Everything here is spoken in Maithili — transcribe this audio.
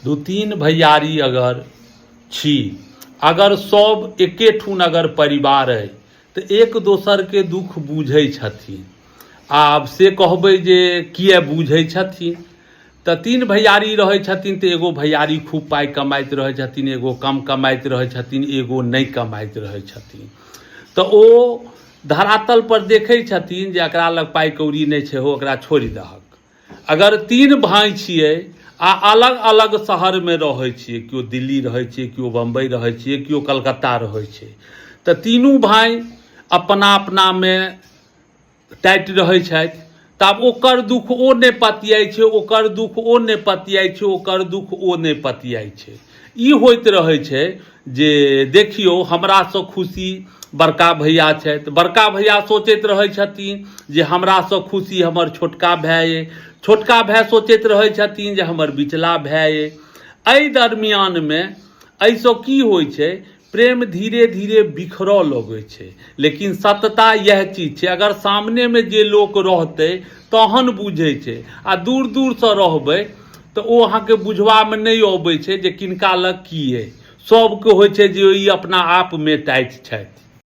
दू तीन भैयारी अगर छी, अगर सब एकेठुन अगर परिवार अइ तऽ एक दोसरके दुःख बुझै छथिन। आब से कहबै जे किए बुझै छथिन, तऽ तीन भैयारी रहै छथिन तऽ एगो भैयारी खूब पाइ कमाइत रहै छथिन, एगो कम कमाइत रहै छथिन, एगो नहि कमाइत रहै छथिन। तऽ ओ धरातल पर देखै छथिन जे एकरा लग पाइ कौड़ी नहि छै, हो एकरा छोड़ि दहक। अगर तीन भाय छियै आ अलग अलग शहरमे रहै छियै, केओ दिल्ली रहै छियै, केओ बम्बई रहै छियै, केओ कलकत्ता रहै छै, तऽ तीनू भाय अपना अपनामे टाइट रहै छथि। तऽ आब ओकर दुःख ओ नहि पतियाइ छै, ओकर दुःख ओ नहि पतियाइ छै, ओकर दुःख ओ नहि पतियाइ छै। ई होइत रहै छै जे देखियौ हमरासँ खुशी बड़का भैया छथि, बड़का भैया सोचैत रहै छथिन जे हमरासँ खुशी हमर छोटका भाय अइ, छोटका भाय सोचैत रहै छथिन जे हमर बिचला भाय अइ। एहि दरमियानमे एहिसँ की होइ छै, प्रेम धीरे धीरे बिखरऽ लगै छै। लेकिन सत्यता इएह चीज छै, अगर सामनेमे जे लोक रहतै तहन बुझै छै, आ दूर दूरसँ रहबै तऽ ओ अहाँके बुझबामे नहि अबै छै जे किनका लग की अइ। सभके होइ छै जे ई अपना आपमे टाइट छथि।